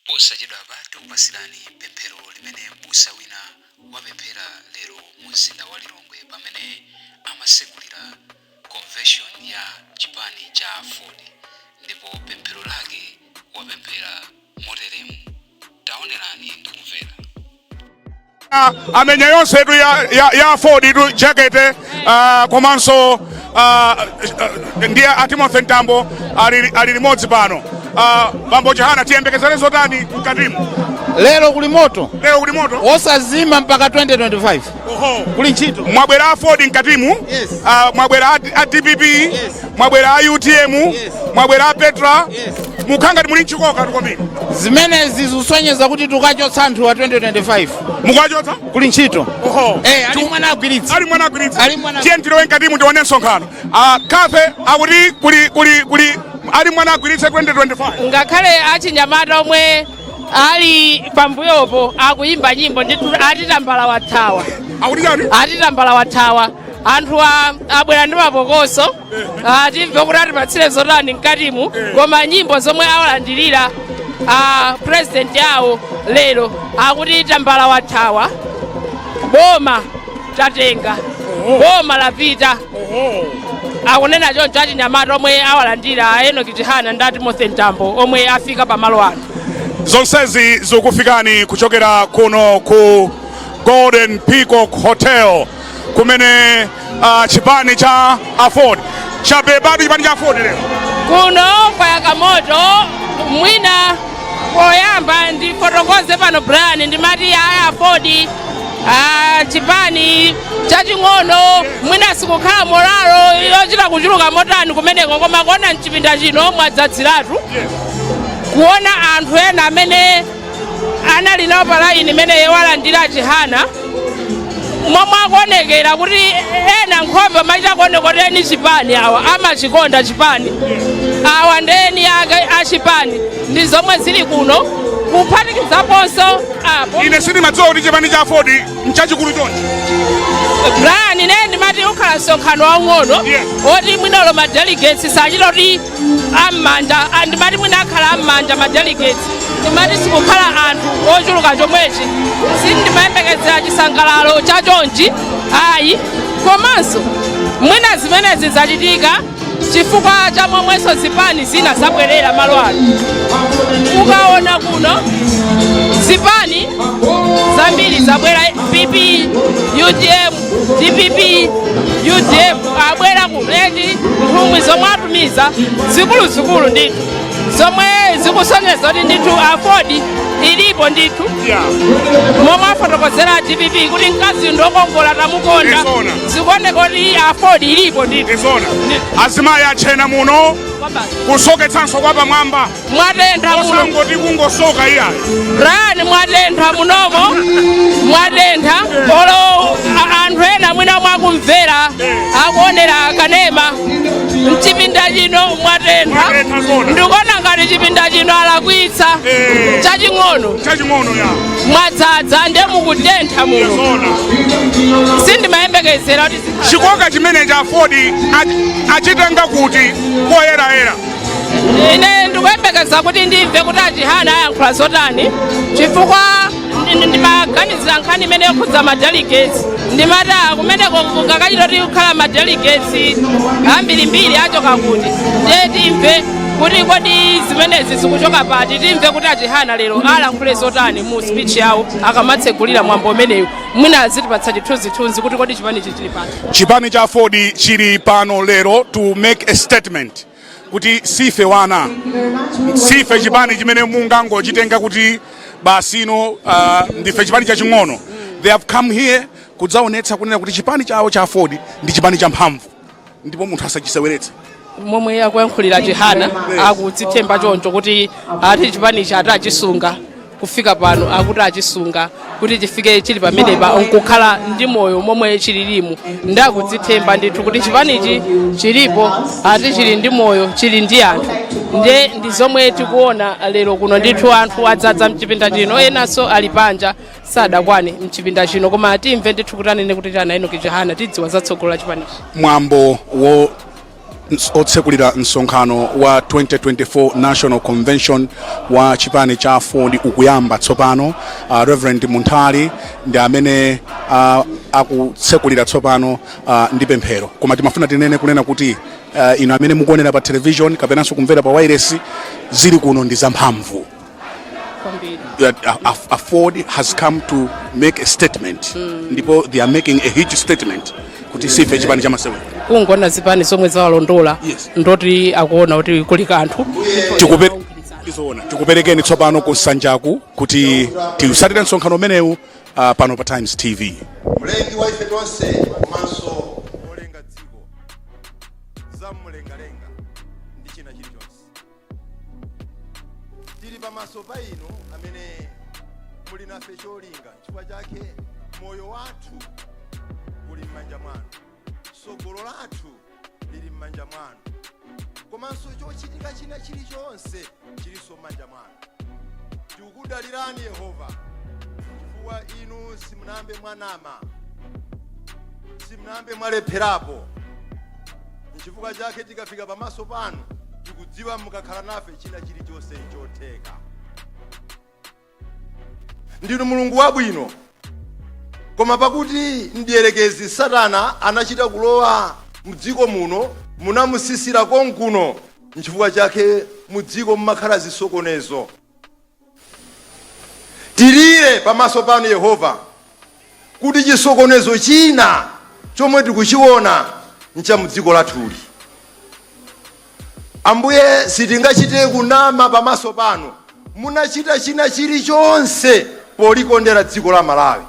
Posachedwapa tikupatsirani pemphero limene m'busa wina wapemphera lero mu mzinda wa Lilongwe pamene amatsegulira convention ya chipani cha aford ndipo pemphero lake wapemphera moteremu. Taonerani ndi kumvera. Amenya yonse tu ya Aford tu, jakete, komanso ndiye a Timothy Mtambo ali limodzi pano. Bambo Chihana, tiyembekezere zotani mkatimu? Lero kuli moto. Lero kuli moto. Osazima mpaka 2025. Oho. Kuli ntchito. Mwabwera Aford mkatimu. Yes. Mwabwera a DPP. Yes. Mwabwera a UTM. Yes. Mwabwera a Petra. Yes. Mukhanga muli mchikoka kwambiri. Zimenezi zikusonyeza kuti tukachotsa anthu wa 2025. Mukachotsa. Kuli ntchito. Oho. Eh, ali mwana agwiritsa. Ali mwana agwiritsa. Ali mwana. Tiye tilowe mkatimu tione msonkhano. Kafe akuti kuli ali mwana agwiritse 2025. Ngakhale achinyamata omwe ali pambuyopo akuyimba nyimbo ndithu, ati tambala wathawa. Akuti chani? Ati tambala wathawa. Anthu abwera ndi mapokoso. Timve kuti atipatsire zotani mkatimu, koma nyimbo zomwe awalandirira a president awo lero akuti tambala wathawa, boma tatenga, boma lapita. Akunena choncho achinyamata omwe awalandira a Enoch Chihana ndi a Timothy Mtambo omwe afika pamalo ano. Zonsezi zikufikani kuchokera kuno ku Golden Peacock Hotel kumene chipani cha Aford chabebatu, chipani cha Aford lero. Kuno kwayaka moto. Mwina poyamba ndifotokoze pano, Brian, ndimati aya Aford, chipani chaching'ono, mwina sikukhala morale yochita kuchuluka motani kumeneko, koma kuona mchipinda chino mwadzadziratu, kuona anthu ena amene anali nawo pa line imene walandira Chihana, momwe akuonekera kuti ena nkhope machita kuoneka kuti eni chipani awa amachikonda chipani, awa ndi eni ake achipani, ndi zomwe zili kuno kuphatikizaponso apo. Ine sindimadziwa kuti chipani cha Aford nchachikulu chonchi. Brian, ine ndimati ukhala msonkhano waung'ono oti mwinalo ma delegates sachita kuti am'manja. Ndimati mwina akhala am'manja ma delegates. Ndimati sikukhala anthu ochuluka chomwechi, sindimayembekezera chisangalalo chachonchi ayi. Komanso mwina zimenezi zachitika chifukwa cha momwenso zipani zina zabwerera malo ano. Ukaona kuno zipani zambiri zabwera, PP, UTM, DPP, UDF, abwera kuno eni nthumwi zomwe atumiza zikuluzikulu ndithu, zomwe zikusonyeza kuti ndithu Aford ilipo ndithu. Momwe afotokozera DPP kuti mkazi ndokongola, tamukonda. Izona. Zikuoneka kuti Aford ilipo ndithu. Izona. Azimayi achena muno. Kwabasi. Kusoketsanso kwa pamwamba. Mwatentha muno. Osangoti kungosoka iyayi. Brian, mwatentha munomo, mwatentha. Olo anthu ena mwina mwakumvera, akuonera kanema, mchipinda chino mwatentha. Mwatentha zona. Ndikuona ngati chipinda chino alakwitsa, chaching'ono. Chaching'ono ya. Mwadzadza nde mukutentha muno. Zona. Sindimayembekezera kuti zikhala. Chikoka chimene cha Aford achitenga kuti koyerayera? Ine ndikuyembekeza kuti ndimve kuti aChihana ayankhula zotani, chifukwa ndimaganizira nkhani imene yokhudza ma delegates. Ndimati kumeneko kungakachita kuti kukhala ma delegates ambirimbiri achoka kuti? Ndiye timve kuti kodi zimenezi zikuchoka pati. Timve kuti aChihana lero alankhule zotani mu speech yawo akamatsegulira mwambo umenewu. Mwina azitipatsa chithunzithunzi kuti kodi chipanichi chili pati. Chipani cha Aford chili pano lero to make a statement kuti sife wana, sife chipani chimene mungangochitenga kuti basino, ndife chipani chaching'ono. They have come here kudzaonetsa kunena kuti chipani chawo cha Aford ndi chipani cha mphamvu ndipo munthu asachiseweretse. Momwe akuyankhulira Chihana, akudzithemba choncho kuti ati chipanichi ati achisunga kufika pano, akuti achisunga kuti chifike chili pamenepa nkukhala ndi moyo momwe chililimu, ndi akudzithemba ndithu kuti chipanichi chilipo, ati chili ndi moyo, chili ndi anthu. Nde ndi zomwe tikuona lero kuno ndithu. Anthu adzadza mchipinda chino, enanso ali panja, sadakwane mchipinda chino, koma timve ndithu kuti anene kuti chana Enoch Chihana, tidziwa zatsogolo la chipanichi. Mwambo. Otsekulira msonkhano wa 2024 National Convention wa chipani cha AFORD ukuyamba tsopano. Reverend Munthali ndi amene akutsekulira tsopano ndi pemphero. Koma timafuna tinene kunena kuti inu amene mukuonera pa television kapenanso kumvera pa wireless, zili kuno ndi zamphamvu. Kwambiri. That AFORD has come to make a statement, ndipo they are making a huge statement kuti sife chipani cha masewera. Kungoona zipani zomwe zawalondola, ndoti akuona kuti kuli kanthu. Izoona, tikuperekeni tsopano ku nsanjaku kuti tiusatire msonkhano umenewu pano pa Times TV. Mlengi wa ife tonse komanso wolenga dziko, zamumlengalenga ndi china chilichonse, tili pamaso pa inu amene muli nafe cholinga. Chifukwa chake moyo wathu uli m'manja mwanu, tsogolo lathu lili m'manja mwanu, komanso chochitika china chilichonse chilinso m'manja mwanu. Tikukudalirani Yehova, chifukwa inu simunambe mwanama, simunambe mwalepherapo. Nchifukwa chake tikafika pamaso panu tikudziwa mukakhala nafe china chilichonse chotheka. Ndinu Mulungu wabwino, koma pakuti mdierekezi Satana anachita kulowa mdziko muno, munamusisira konkuno, nchifukwa chake mudziko mumakhala zisokonezo. Tilire pamaso panu Yehova kuti chisokonezo china chomwe tikuchiona ncha mudziko lathuli. Ambuye, sitingachite kunama pamaso panu, munachita china chilichonse polikondera dziko la Malawi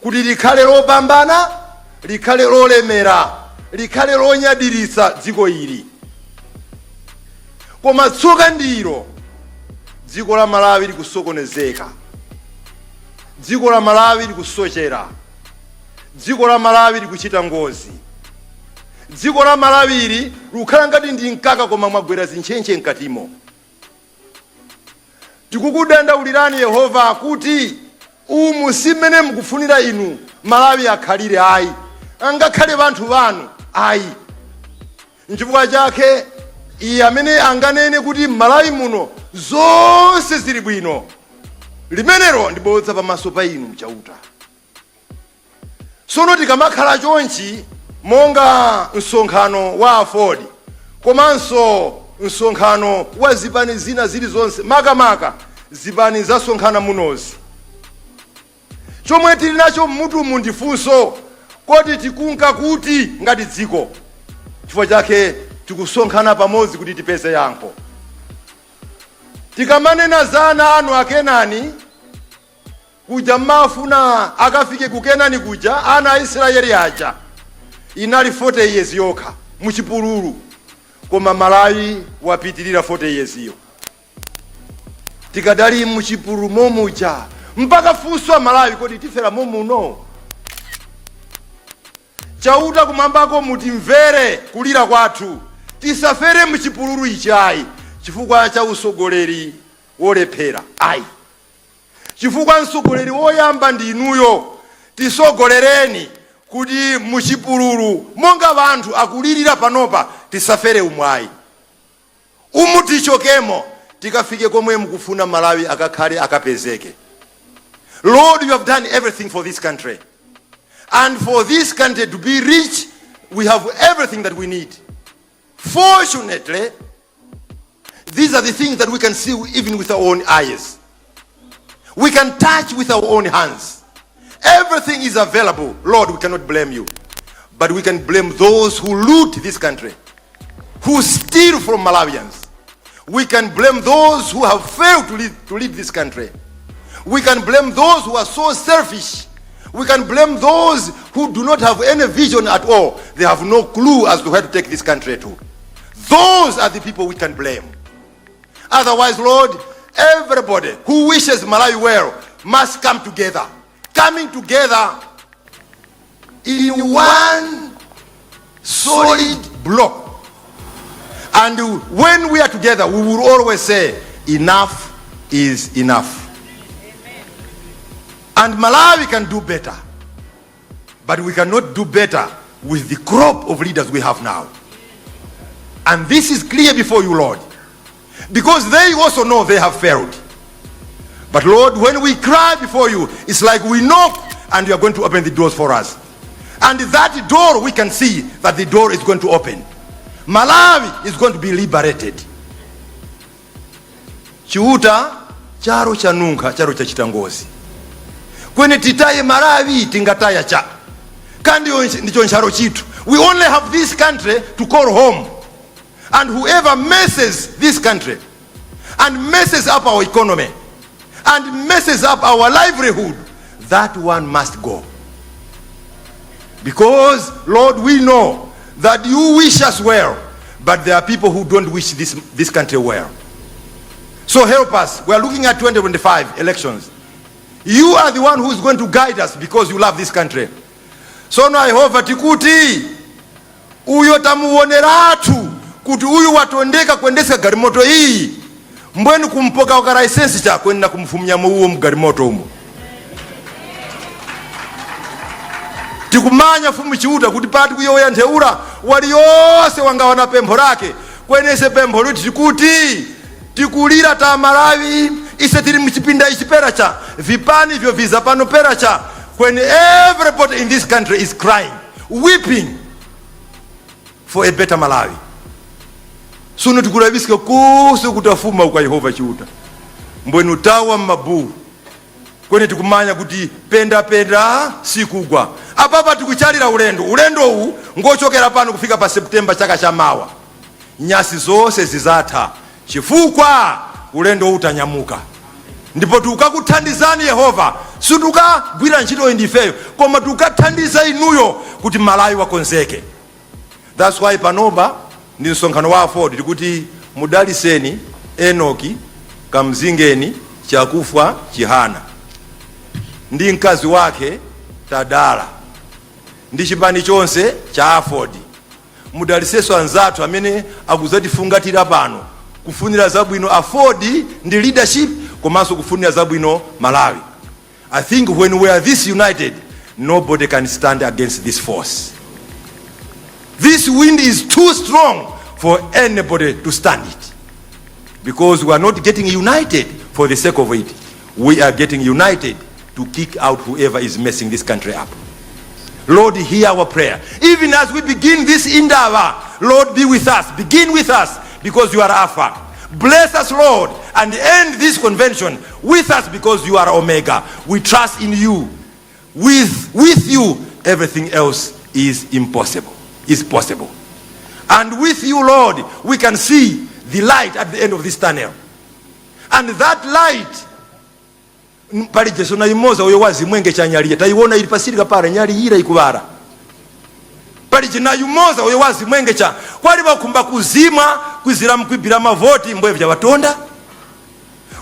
kuti likhale lopambana, likhale lolemera, likhale lonyadiritsa dziko ili. Koma tsoka ndilo, dziko la Malawi likusokonezeka, dziko la Malawi likusochera, dziko la Malawi likuchita ngozi. Dziko la Malawi ili likukhala ngati ndi mkaka, koma mwagwera zintchentche mkatimo. Tikukudandaulirani Yehova kuti umu si mmene mukufunira inu Malawi akhalire ayi, angakhale vanthu vanu ayi. Nchifukwa chake iye amene anganene kuti m'Malawi muno zonse zili bwino, limenelo ndi bodza pamaso pa inu Mchauta. Tsono tikamakhala chonchi monga msonkhano wa AFORD komanso msonkhano wa zipani zina zilizonse, makamaka zipani zasonkhana munozi, chomwe tili nacho mmutumu ndi funso: kodi tikunka kuti ngati dziko? Chifukwa chake tikusonkhana pamodzi kuti tipeze yankho. Tikamanena za ana anu Akenani kuja, mmafuna akafike ku Kenani kuja, ana a Israeli aja inali 40 years yokha muchipululu, koma Malawi wapitirira 40 years iyo, tikadali muchipululu momuja. Mpaka funso, Malawi, kodi tifera momuno? Chauta kumwambako, mutimvere kulira kwathu, tisafere muchipululu ichi ayi, chifukwa cha usogoleri wolephera ayi, chifukwa mtsogoleri woyamba ndi inuyo. Tisogolereni kuti muchipululu monga vanthu akulirira panopa, tisafere umwayi umu, tichokemo tikafike komwe mukufuna Malawi akakhale, akapezeke. Lord, you have done everything for this country, and for this country to be rich, we have everything that we need. Fortunately, these are the things that we can see even with our own eyes, we can touch with our own hands. Everything is available. Lord, we cannot blame you, but we can blame those who loot this country, who steal from Malawians. We can blame those who have failed to lead this country. We can blame those who are so selfish. We can blame those who do not have any vision at all. They have no clue as to where to take this country to. Those are the people we can blame. Otherwise, Lord, everybody who wishes Malawi well must come together. Coming together in one solid block. And when we are together, we will always say, "Enough is enough." And Malawi can do better. But we cannot do better with the crop of leaders we have now. And this is clear before you, Lord, because they also know they have failed. But Lord, when we cry before you, it's like we knock and you are going to open the doors for us. And that door, we can see that the door is going to open. Malawi is going to be liberated. Chiuta, charo chanunkha, charo chachita ngozi. Kwene titaye Malawi, tingataya cha kandi ndicho ncharo chithu. We only have this country to call home, and whoever messes this country and messes up our economy and messes up our livelihood, that one must go, because, Lord, we know that you wish us well, but there are people who don't wish this country well. So help us. We are looking at 2025 elections. You are the one who is going to guide us because you love this country. Sono Yehova, tikuti uyo tamuoneratu kuti uyu watondeka kuendesa galimoto iyi, mbweni kumpoka ka license chakwenda kumfumya muuwo mgalimoto umo. Tikumanya, Fumu Chiuta, kuti pati kuyoya ntheura waliyonse wangawana pempho lake. Kwenese pempho liti tikuti tikulira ta Malawi ise tili mchipinda ichi pera cha vipani vyo viza pano pera cha when everybody in this country is crying, weeping for a better Malawi. Suno tikulavisika kose kutafuma kwa Yehova Chiuta, mbwenu tawa mmabulu. Kwene tikumanya kuti penda penda sikugwa. Apapa tikuchalira ulendo. Ulendo uwu ngochokera pano kufika pa Septemba chaka chamawa. Nyasi zonse zizatha chifukwa ulendo uwu utanyamuka, ndipo tikakuthandizani Yehova. Sitikagwira ntchito ndifeyo, koma tikathandiza inuyo kuti Malawi wakonzeke. That's why panopa ndi msonkhano wa AFORD, tikuti mudaliseni Enoki Kamzingeni Chakufwa Chihana ndi mkazi wake Tadala ndi chipani chonse cha AFORD. Mudalisenso anzathu amene akuzatifungatira pano, kufunira zabwino AFORD ndi leadership, komanso kufunira zabwino Malawi. I think when we are this united, nobody can stand against this force. This wind is too strong for anybody to stand it, because we are not getting united for the sake of it. We are getting united to kick out whoever is messing this country up. Lord, hear our prayer. Even as we begin this indaba, Lord, be with us. Begin with us because you are Alpha. Bless us, Lord, and end this convention with us because you are Omega. We trust in you. With you, everything else is impossible. Is possible. And with you, Lord, we can see the light at the end of this tunnel. And that light, pali Jesu na imoza uyo wazimwenge cha nyali tayiona ili pasirika pala nyali ira ikuvara. Pali china yumoza uyo wazimwenge cha kwali bakumba kuzima kwizira mkwibira mavoti mbwe vya watonda,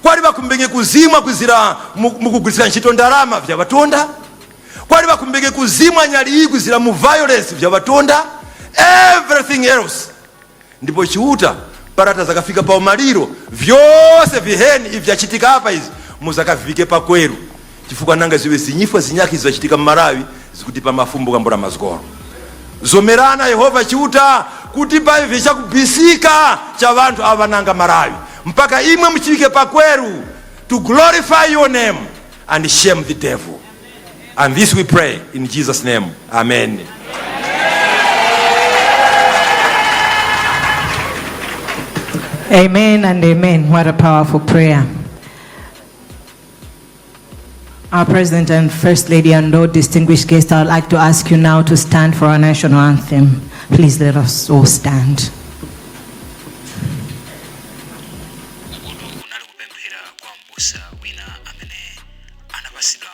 kwali bakumbenge kuzimwa kwizira mukugwirisira ntchito ndalama vya watonda, kwali bakumbenge kuzimwa nyali iyi kwizira mu violence vya watonda, everything else. Ndipo Chiuta, parata zakafika pa umaliro, vyose viheni ivi vyachitika apa izi muzakavike pakweru, chifukwa nanga ziwe zinyifwa zinyaki zachitika mmalawi zikuti pa mafumbo kambora mazgoro zomerana. Yehova Chiuta, kuti pa ivi chakubisika cha vanthu ava nanga Malawi mpaka imwe muchivike pakweru to glorify your name and shame the devil. And this we pray in Jesus' name. Amen. Amen and amen. What a powerful prayer. Our President and First Lady and all distinguished guests, I would like to ask you now to stand for our national anthem. Please let us all stand. Uku kunali kupemphera kwa mbusa wina amene anapasidwa